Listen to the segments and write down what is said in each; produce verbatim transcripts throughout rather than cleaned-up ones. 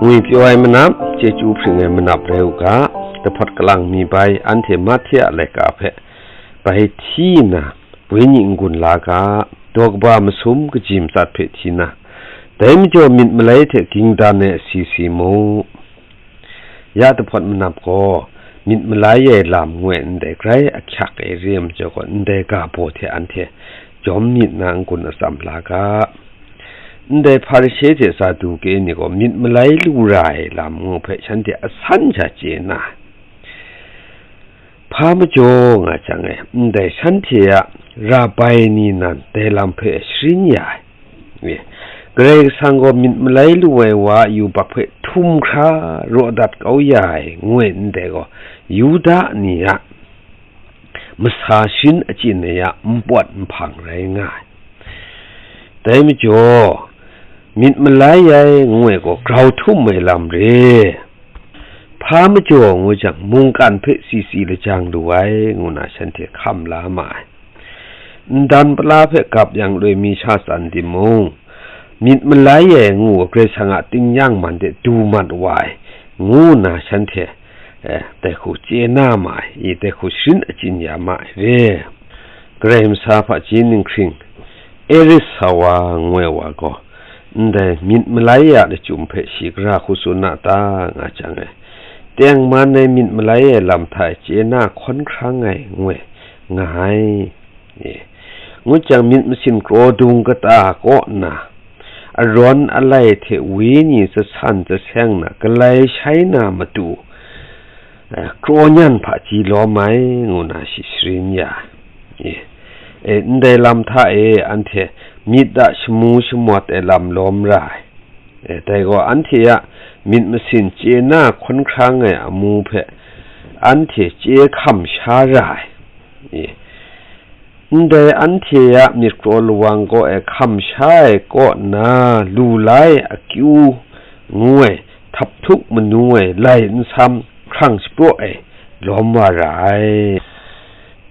Ngwi pyaw ai manap, chyeju hpring ai manap rai u ga, dahpawt kalang mi bai anhte Mahte a laika hpe bai hti nna, wenyi n-gun la ga, daw kaba masum kaji matsat hpe hti nna, dai majaw myit malai hte ging dan ai asi si mu. Ya dahpawt manap gaw, myit malai ai lam ngu ai ndai grai ahkyak ai re ai majaw gaw, ndai ga baw hte anhte jawm myit na n-gun atsam la ga. Ndai Hparishe hte Saduke ni gaw myit malai lu ra ai lam ngu hpe shanhte asan sha chye na, hpa majaw nga jang e, ndai shanhte a rabai ni nan dai lam hpe sharin ya ai. Karai Kasang gaw myit malai lu ai wa a yubak hpe htum hkra raw dat kau ya ai, ngu ai ndai gaw, Yuda ni a masa sharin achyin ai a npawt nhpang rai nga ai. Dai majaw, myit malai ai ngu ai gaw grau htum ai lam re. Hpa majaw ngu jang, mungkan hpe si si lajang lu ai, ngu na shanhte hkam la ma ai. Ndan pala hpe gap yang loi mi sha tsan timung, myit malai ai ngu Karai Kasang a tingnyang man de du mat wa ai, ngu na shanhte, eh, dai hku chye na ma ai, i dai hku sharin achyin ya ma ai re. Karai masa hpaji ninghkring, Eris Sawa ngu ai wa gaw, ndai myit malai a lachyum hpe shi gara hku tsun na ta, nga jang e, tengman ai myit malai ai lam hta e chye na hkawn hkrang ai, ngu ai, nga ai. E, ngut jang, myit masin kraw dung kata kaw nna, arawn alai hte wenyi zasan zaseng na, galai shai na matu, eh, kraw nyan hpaji lawm ai, ngu na shi sharin ya ai. E, e, ndai lam hta e anhte myit a shamu shamawt ai lam lawm ra ai. E, dai gaw anhte a myit masin chye na hkawn hkrang ai amu hpe anhte chye hkam sha ra ai. E, ndai anhte a myit kraw lawang kaw e hkam sha ai kaw nna lu la ai akyu ngu ai, htap htuk manu ai, lai nsam hkrang shapraw ai lawm wa ra ai.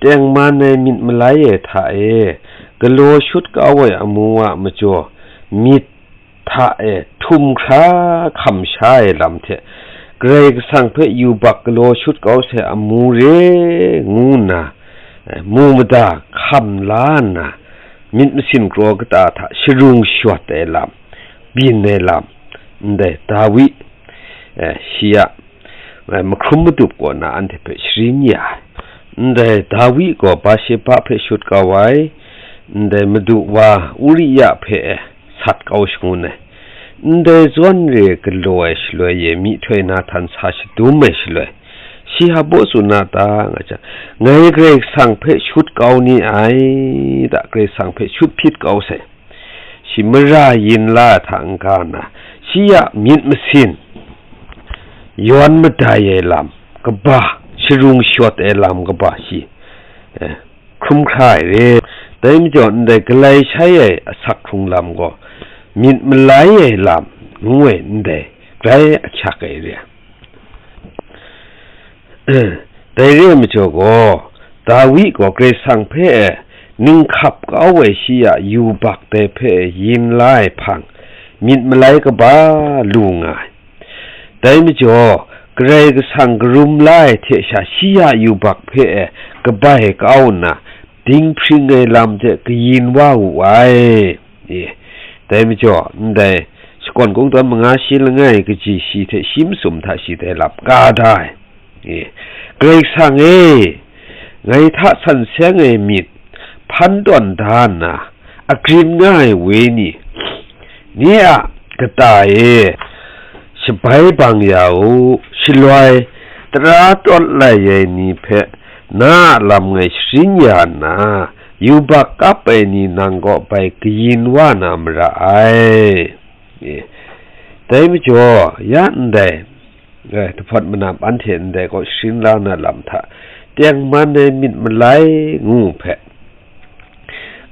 Tengman ai myit malai ai hta e galaw shut kau ai amu a majaw, myit hta e htum hkra hkam sha ai lam hte, Karai Kasang hpe yubak galaw shut kau sai amu re ngu nna, eh, mu mada hkam la nna, myit masin kraw kata hta sharung shawt ai lam, byin ai lam, ndai Dawi, eh, shi a, eh, mahkrum madup kaw na anhte hpe sharin ya ai. Ndai Dawi gaw Bathsheba hpe shut kau ai, ndai madu wa Uria hpe sat kau shangun ai, ndai zawn re galaw ai shaloi e myihtoi Nahtan sa shadum ai shaloi, shi hpa baw tsun na ta, nga jang, ngai Karai Kasang hpe shut kau ni ai, da, Karai Kasang hpe shut hpyit kau sai. Shi mara yin la ai hta n-ga na, shi a myit masin yawn madai ai lam kaba, sharung shawt ai lam kaba shi, eh, hkrum hkra ai re. Dai majaw, ndai galai shai ai asak hkrung lam gaw, myit malai ai lam ngu ai ndai grai ahkyak ai re. Dai re ai majaw gaw, Dawi gaw Karai Kasang hpe e ninghkap kau ai shi a yubak dai hpe e yin la ai hpang, myit malai kaba lu nga ai. Dai majaw, Karai Kasang karum la ai hte sha shi a yubak hpe e kabai kau nna, dinghpring ai lam hte kayin wa wu ai. E, dai majaw, ndai shakawn kungdawn manga shi langai kaji shi hte shi masum hta shi dai lam ka da ai. E, Karai Kasang e, ngai hta san seng ai myit hpan tawn da nna, agrin nga ai wenyi ni a kata e shabai bang ya u, shaloi tara tawt lai ai ni hpe na a lam ngai sharin ya nna, yubak kap ai ni nang kaw bai kayin wa na mara ai. E, dai majaw, ya ndai, eh, dahpawt manam anhte ndai kaw sharin la na lam hta, tengman ai myit malai ngu hpe,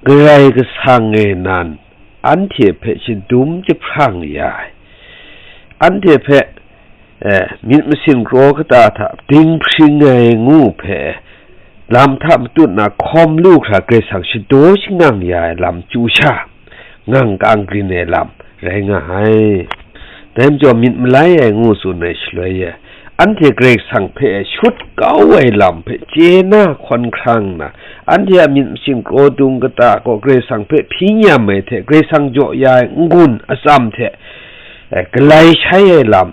Karai Kasang e nan anhte hpe shadum jahprang ya ai, anhte hpe, eh, myit masin kraw kata hta dinghpring ai ngu hpe, lam hta matut na hkawm lu hkra Karai Kasang shadaw shangang ya ai lam chyu sha, ngang kang grin ai lam rai nga ai. Dai majaw myit malai ai ngu tsun ai shaloi e, anhte Karai Kasang hpe shut kau ai lam hpe chye na hkawn hkrang nna, anhte a myit machyin kraw dung kata gaw Karai Kasang hpe hpyi nyam ai hte, Karai Kasang jaw ya ai n-gun atsam hte, eh, galai shai ai lam,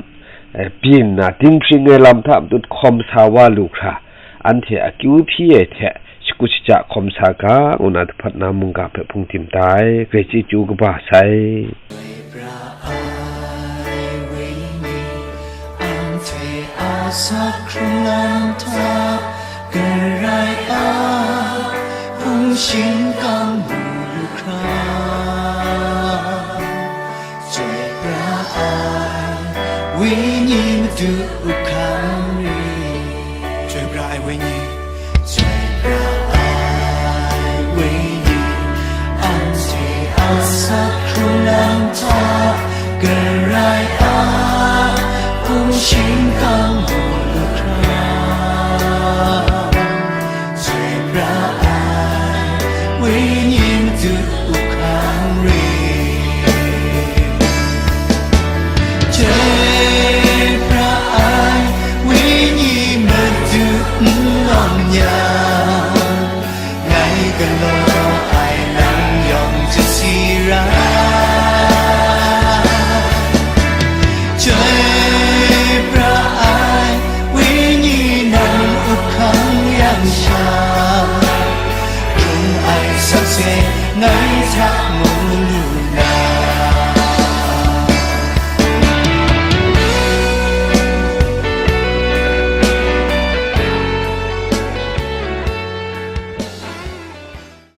eh, byin nna, dinghpring ai lam hta matut hkawm sa wa lu hkra, anhte akyu hpyi ai hte, shakut shaja hkawm sa ga, ngu na dahpat na mungga hpe hpung tim tai, grai chyeju kaba sai. Pra ai wenyi, anhte a sa hkrung lam hta, Karai a hpung shingkang mu lu hkra, chyoi pra ai wenyi Madu